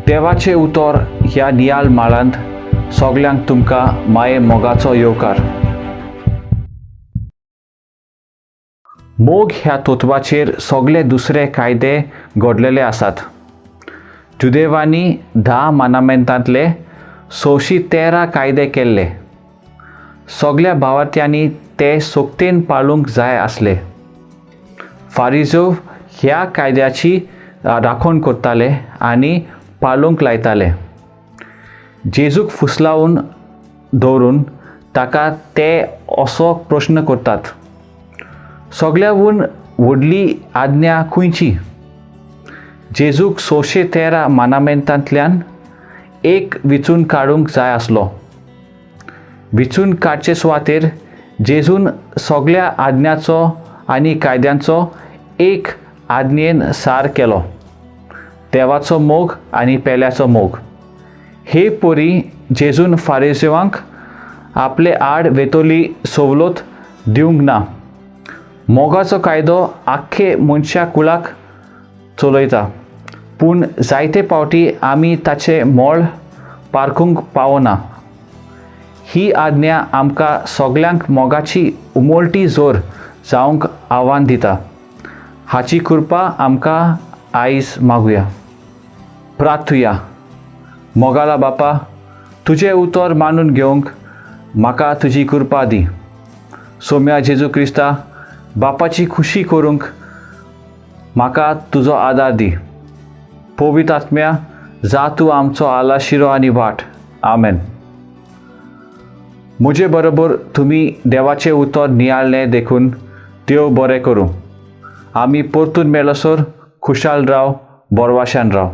देवाचें उतर ह्या नियाळ माळांत सगल्यांक तुमकां माये मोगाचो येवकार. मोग ह्या तत्वाचेर सगळे दुसरे कायदे घडलेले आसात. जुदेवांनी 10 मानामेंतांतले 613 कायदे केल्ले. सगल्या भावार्थ्यांनी ते सोकतेन पाळूंक जाय आसले. फारिजो ह्या कायद्याची राखण करताले आनी पाळूंक लायताले. जेजूक फुसलावन दवरून ताका ते असो प्रश्न करतात, सगळ्याहून व्हडली आज्ञा खंयची? जेजूक 613 मानामेंतांतल्यान एक विचून काडूंक जाय आसलो. विचून काडचे सुवातेर जेजून सगल्या आज्ञाचो आनी कायद्यांचो एक आज्ञेन सार केलो, देवाचो मोग आनी पेल्याचो मोग. हे परी जेजून फारिजेवांक आपले आड वेतोली सवलत दिवंक ना. मोगाचो कायदो आख्खे मनशा कुळाक चलयता, पूण जायते फावटी आमी ताचें मोळ पारखूंक पावना. ही आज्ञा आमकां सगल्यांक मोगाची उमळटी जोर जावंक आव्हान दिता. हाची कृपा आमकां आयज मागुया. प्रार्थुया. मोगाला बापा, तुजें उतर मानून घेवंक म्हाका तुजी कृपा दी. सोम्या जेजू क्रिस्ता, बापाची खुशी करूंक म्हाका तुजो आदार दी. पवित्र आत्म्या, जा तूं आमचो आलाशिरो आनी वाट. आमेन. म्हजे बरोबर तुमी देवाचें उतर नियाळ्ळें देखून देव बरें करूं. आमी परतून मेळसर खुशाल राव, बोरवाशान राव.